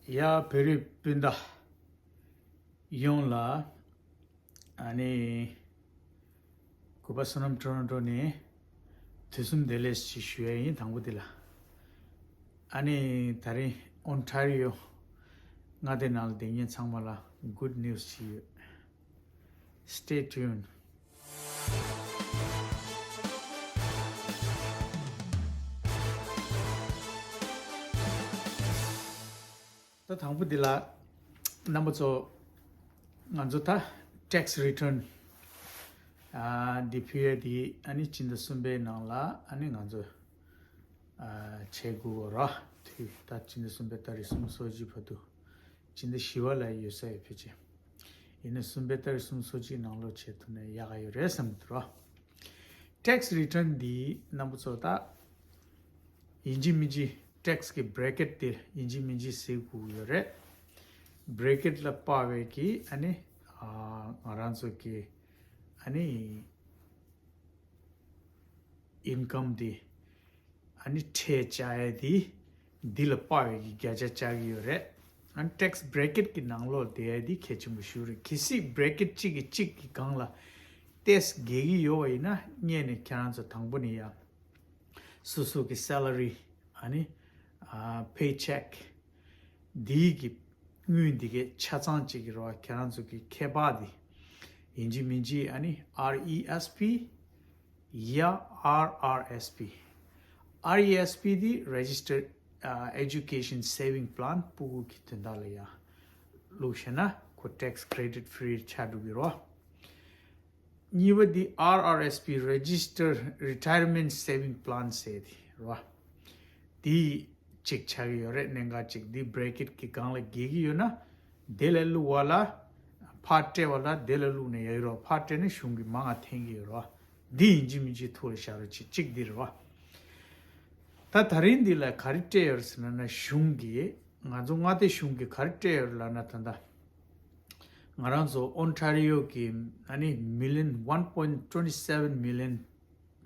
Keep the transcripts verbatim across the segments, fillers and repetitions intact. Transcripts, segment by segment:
ཡ། བོད་རིགས་སྤུན་ཟླ་ཡོངས་ལ་ཨ་ནི་གུས་པ་བསོད་ནམས་ཊོ་རོན་ཊོ་ནས་དུས་གསུམ་བདེ་ལེགས་ཞེས་ཞུ་ཡས་ཡིན། དང་པོ་འདི་ལ། ཨ་ནི་ད་རིང་ཨོན་ཊ་རི་ཡོ་མངའ་སྡེ་ནང་ལ་བསྡད་མཁན་ཚང་མ་ལ་གུཌ་ནིའུ་སི་ཅིག་ཡོད། Stay tuned. ད་དང་པོ་འདི་ལ་རྣམ་པ་ཚོ། ང་ཚོ་ད་tax return ཨ་འདི་ཕུལ་ཡས་འདི་ཨ་ནི་སྤྱི་ཟླ་གསུམ་པའི་ནང་ལ་ཨ་ནི་ང་ཚོ་ཨ་བྱེད་དགོས་ར། དུས་ད་སྤྱི་ཟླ་གསུམ་པའི་ཏ་རིག་སུམ་ཅུ་སོ་གཅིག་བར་དུ། སྤྱི་ཟླ་བཞི་པ་ལ་ཡོད་ས་ཡོད་ཕལ་ཆེར། ཡིན་ན་གསུམ་པའི་ཏ་རིག་སུམ་ཅུ་སོ་གཅིག་ནང་ལོགས་བྱེད་ཐུབ་ན་ཡག་ག་ཡོད་རེད་བསམ་གྱི་འདུག་ར། Tax return འདི་རྣམ་པ་ཚོ་ད་ཡིན་གཅིག་མིན་གཅིག་tax གི་bracket དེ་ཡིན་གཅིག་མིན་གཅིག་གཟིགས་དགོས་ཡོད་རེད། bracket ལ་དཔག་པའི་གི་ཨ་ནི་ཨ་ང་རང་ཚོ་གི་ཨ་ནི་income འདི་ཨ་ནི་ཁྲལ་བཅག་ཡས་འདི་འདི་ལ་དཔག་པའི་གི་བརྒྱ་ཆ་བཅག་གི་ཡོད་རེད། ཨ་ནི་tax bracket གི་ནང་ལོགས་བསྡད་ཡས་འདི་གལ་ཆེན་པོ་ཞིག་རེད། གལ་སྲིད་bracket གཅིག་གི་གཅིག་གི་སྒང་ལ་ཏོག་ཙམ་འགལ་གྱི་ཡོད་པ་ཡིན་ན་སྔོན་ནས་ཁྱེད་རང་ཚོ་དང་པོ་ནས་ཡ། སོ་སོ་གི་salary ཨ་ནི་ཨ་paycheck འདིའི་གི་དངུལ་འདི་གའི་ཆ་ཚང་གཅིག་གི་རོ། ཁྱེད་རང་ཚོ་གི་ཁྱད་པར་འདི་ཡིན་གཅིག་མིན་གཅིག་ཨ་ནི་R E S P ཡ་R R S P། R E S P འདི་Registered ཨ་Education Saving Plan ཕྲུ་གུ་གི་དོན་དག་ལ་ཡ་བླུགས་ཤེ་ན་ཁོ་tax credit free ཆགས་འགྲོ་གི་རོ། གཉིས་པ་འདི་R R S P Registered Retirement Saving Plan ཟེར་དེ་རེད་བ། འདི་གཅིག་ཆགས་ཀྱི་ཡོད་རེད། གནད་འགག་གཅིག་འདི་bracket གི་སྒང་ལ་འགལ་གྱི་ཡོད་ན། དེ་ལ་བླུགས་པ་ལ་ཕར་སྤྲད་པ་ལ་དེ་ལ་བླུགས་ནས་ཡ་ཡོད་རེད་བ། ཕར་སྤྲད་ན་གཞུང་གི་མང་ང་འཐེན་གྱི་ཡོད་རེད་བ། འདི་ཡིན་གཅིག་མིན་གཅིག་ཐུགས་ལ་བཞག་རོགས་གྱིས། གཅིག་འདི་རེད་བ། ད་ད་རིང་འདི་ལ་ག་རེ་སྤྲད་ཡོད་རེད་ཟེར་ན་ན་གཞུང་གིས་ང་ཚོ་མངའ་སྡེ་གཞུང་གིས་ག་རེ་སྤྲད་ཡོད་རེད་ལབ་ན་ད་ལྟ། ང་རང་ཚོ་ཨོན་ཊ་རི་ཡོ་གི་ཨ་ནི་million one point twenty seven million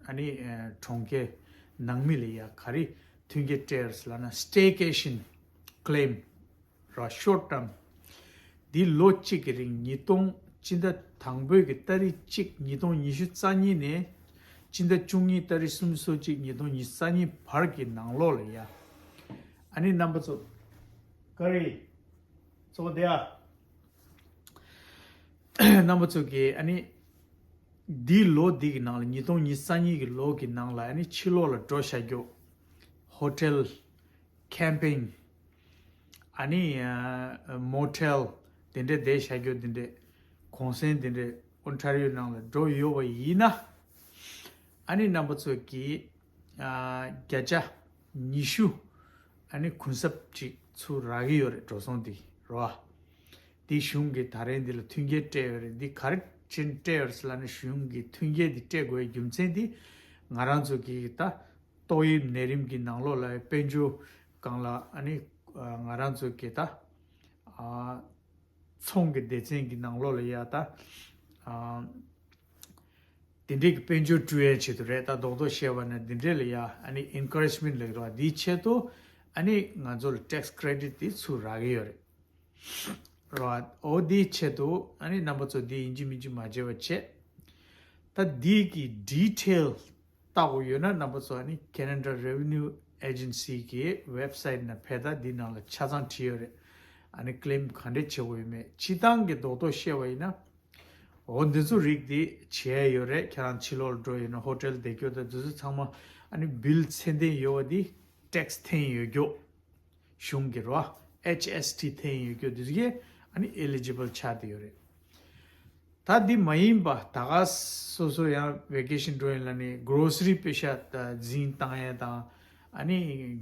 ཨ་ནི་ཨ་གྲོང་ཁྱེར་ནང་མི་ལ་ཡ་ག་རེ་མཐུན་རྐྱེན་སྤྲད་ཡོད་ཟེར་ལབ་ན་staycation claim ར་short term འདི་ལོ་གཅིག་གི་རིང་ཉིས་སྟོང་སྤྱི་ཟླ་དང་པོའི་གི་ཏ་རིག་གཅིག་ཉིས་སྟོང་ཉི་ཤུ་རྩ་གཉིས་ནས་སྤྱི་ཟླ་བཅུ་གཉིས་ཏ་རིག་སུམ་ཅུ་སོ་གཅིག་ཉིས་སྟོང་ཉི་ཤུ་རྩ་གཉིས་བར་གྱི་ནང་ལོགས་ལ་ཡ། ཨ་ནི་རྣམ་པ་ཚོ་ག་རེ། གཙོ་བོ་དེ་ཨ། རྣམ་པ་ཚོ་གིས་ཨ་ནི། འདིའི་ལོ་འདི་གི་ནང་ལ་ཉིས་སྟོང་ཉི་ཤུ་རྩ་གཉིས་ཀྱི་ལོ་གི་ནང་ལ་ཨ་ནི་ཕྱི་ལོགས་ལ་འགྲོ་བཞག་རྒྱུ། ཧོ་ཊེལ། ཁེམ་པིང་། ཨ་ནི་ཨ་མོ་ཊེལ། དེ་འདྲས་བསྡད་བཞག་རྒྱུ་དེ་འདྲས། གུང་སེང་དེ་འདྲས་ཨོན་ཊ་རི་ཡོ་ནང་ལ་འགྲོ་ཡོད་པ་ཡིན་ན། ཨ་ནི་རྣམ་པ་ཚོ་གིས་ཨ་བརྒྱ་ཆ་ཉི་ཤུ་ཨ་ནི་གུན་གསབ་ཅིག་ཚུར་རག་གི་ཡོད་རེད། འགྲོ་སོང་དེ་རེད་བ། འདི་གཞུང་གིས་ད་རིང་འདི་ལ་མཐུན་རྐྱེན་སྤྲད་ཡོད་རེད། འདི་ག་རེ་བྱས་ནས་སྤྲད་ཡོད་རེད་ཟེར་ལབ་ན་གཞུང་གིས་མཐུན་རྐྱེན་འདི་སྤྲད་དགོས་པའི་རྒྱུ་མཚན་འདི་ང་རང་ཚོ་གིས་ད་ཏོག་དབྱིབས་ནད་རིམས་ཀྱི་ནང་ལོགས་ལ་དཔལ་འབྱོར་སྒང་ལ་ཨ་ནི་ང་རང་ཚོ་གིས་ད་ཨ་ཚོང་གི་སྡེ་ཚན་གྱི་ནང་ལོགས་ལ་ཡ་ད་ཨ་དེ་འདྲས་ཀྱི་དཔལ་འབྱོར་བསྐྲུན་ཡའི་ཆེད་དུ་རེད། ད་རྡོག་རྡོག་བཤད་པ་ན་འདི་འདྲས་ལ་ཡ་ཨ་ནི་ཨེན་ཁ་རེཇ་མེན་ཊི་ལབ་ཀྱི་རེད་བ། འདིའི་ཆེད་དུ་ཨ་ནི་ང་ཚོ་ལ་ཊེག་སི་ཁེ་རེ་ཌིཊ་འདི་ཚུར་རག་གི་ཡོད་རེད། ར། འོ་འདིའི་ཆེད་དུ་ཨ་ནི་རྣམ་པ་ཚོ་འདི་ཡིན་གཅིག་མིན་གཅིག་མ་བརྗེད་པ་བྱེད། ད་འདི་གི་ཌི་ཊེལ་ལྟ་དགོས་ཡོད་ན་རྣམ་པ་ཚོ་ཨ་ནི་Canada Revenue Agency གི་ཝེབ་སའིཊ་ནང་ཕེབས། ད་འདི་ནང་ལ་ཆ་ཚང་བྲིས་ཡོད་རེད། ཨ་ནི་ཀི་ལེམ་ག་འདྲས་བྱེད་དགོས་ཡོད་མེད་སྤྱིར་བཏང་གི་རྡོག་རྡོག་བཤད་པ་ཡིན་ན། འོ་འདི་ཚོ་རིགས་འདི་བྱས་ཡོད་རེད། ཁྱེད་རང་ཕྱི་ལོགས་ལ་འགྲོ་ཡོད་ན་ཧོ་ཊེལ་བསྡད་རྒྱུ་དང་འདི་ཚོ་ཚང་མ་ཨ་ནི་བིལ་ཚད་ལྡན་ཡོད་པ་འདི་ཊེག་སི་འཐེན་ཡོད་རྒྱུ། གཞུང་གི་རོ། ཨེཆ་ཨེས་ཊི་འཐེན་ཡོད་རྒྱུ་འདི་ཚོ་གི་ཨ་ནི་ཨེ་ལི་ཇི་བལ་ཆགས་བསྡད་ཡོད་རེད། ད་འདི་མ་ཡིན་པ་ད་ག་སོ་སོ་ཡང་ཝེ་ཀེ་ཤན་འགྲོ་ཡིན་ལབ་ནས་གྷོ་རོ་སི་རི་པེ་ཤ་འཛིན་བཏང་ཡས་དང་ཨ་ནི་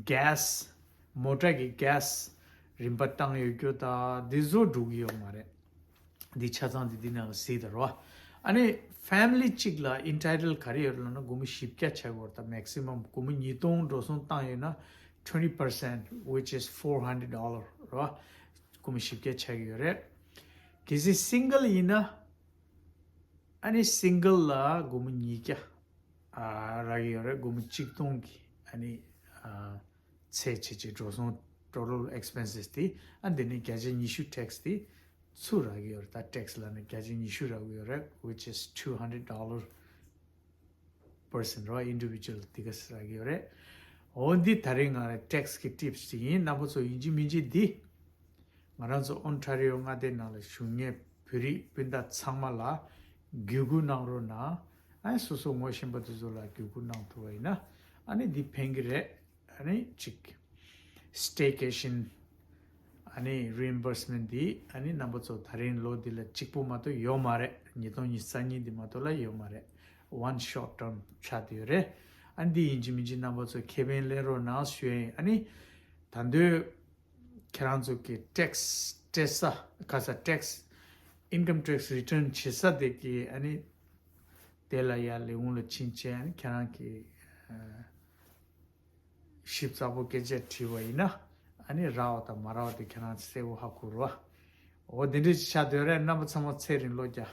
གྷེ་སི་མོ་ཊ་གི་གྷེ་སི་རིན་པ་བཏང་ཡོད་རྒྱུ་དང་འདི་ཚོ་འགྲོ་གི་ཡོད་མ་རེད། འདི་ཆ་ཚང་འདི་འདི་ནང་ལ་གཟིགས་དང་རོ། ཨ་ནི་ཕེ་མི་ལི་གཅིག་ལ་ཨེན་ཊའི་ཊལ་ག་རེ་ཡོད་རེད་ལབ་ན་སྒོར་མོ་བཞི་བརྒྱ་ཆགས་ཀྱི་ཡོད་རེད། ད་མེག་སི་མམ་སྒོར་མོ་ཉིས་སྟོང་འགྲོ་སོང་བཏང་ཡོད་ན་twenty percent, which is four hundred dollar རོ། སྒོར་མོ་བཞི་བརྒྱ་ཆགས་ཀྱི་ཡོད་རེད། གལ་སྲིད་སིང་གལ་ཡིན་ན་ཨ་ནི་སིང་གལ་ལ་སྒོར་མོ་ཉིས་བརྒྱ་ཨ་རག་གི་ཡོད་རེད། སྒོར་མོ་གཅིག་སྟོང་གི་ཨ་ནི་ཨ་ཚད་བྱེད་ཆེད་འགྲོ་སོང་ total expenses དེ། ཨ་འདི་ནི་བརྒྱ་ཆ་ཉི་ཤུ་tax དེ་ཚུར་རག་གི་ཡོད་རེད། ད་tax ལབ་ན་བརྒྱ་ཆ་ཉི་ཤུ་རག་གི་ཡོད་རེད། which is two hundred dollar person རེད། individual དེ་ག་ཟེར་གི་ཡོད་རེད། འོ་འདི་ད་རེས་ང་རང་tax གི་tips ཅིག་ཡིན། རྣམ་པ་ཚོ་ཡིན་གཅིག་མིན་གཅིག་འདི་ང་རང་ཚོ་Ontario མངའ་སྡེ་ནང་ལ་བཞུགས་མཁན་བོད་རིགས་སྤུན་ཟླ་ཚང་མ་ལ་བརྒྱུད་སྐུར་གནང་རོགས་གནང་། ཨ་ནི་སོ་སོ་ངོ་ཤེས་པ་དེ་ཚོ་ལ་བརྒྱུད་སྐུར་གནང་ཐུབ་པ་ཡིན་ན་ཨ་ནི་འདི་ཕན་གི་རེད། ཨ་ནི་གཅིག staycation ཨ་ནི་reimbursement འདི་ཨ་ནི་རྣམ་པ་ཚོ་ད་རིང་ལོ་འདི་ལ་གཅིག་པོ་མ་གཏོགས་ཡོད་མ་རེད། ཉིས་སྟོང་ཉི་ཤུ་རྩ་གཉིས་འདི་མ་གཏོགས་ལ་ཡོད་མ་རེད། one shot term ཆགས་བསྡད་ཡོད་རེད། ཨ་ནི་འདི་ཡིན་གཅིག་མིན་གཅིག་རྣམ་པ་ཚོ་ཁེ་ཕན་ལེན་རོགས་གནང་ཞུ་ཡ་ཡིན། ཨ་ནི་ད་འདོད་ཁྱེད་རང་ཚོ་གི་tax སྤྲད་ས་ག་ས་tax income tax return བྱེད་ས་དེ་གི་ཨ་ནི་དེ་ལ་ཡ་ལས་ཁུངས་ལ་ཕྱིན་བྱས་ཨ་ནི་ཁྱེད་རང་གི་ཞིབ་ཚགས་པོ་སྐད་ཆ་དྲིས་པ་ཡིན་ན་ཨ་ནི་རག་པ་དང་མ་རག་པ་དེ་ཁྱེད་རང་གསལ་པོ་ཧ་གོ་རོགས། འོ་དེ་འདྲ་ཅིག་ཆགས་བསྡད་རེད། རྣམ་པ་ཚང་མ་ཚེ་རིང་ལོ་བརྒྱ།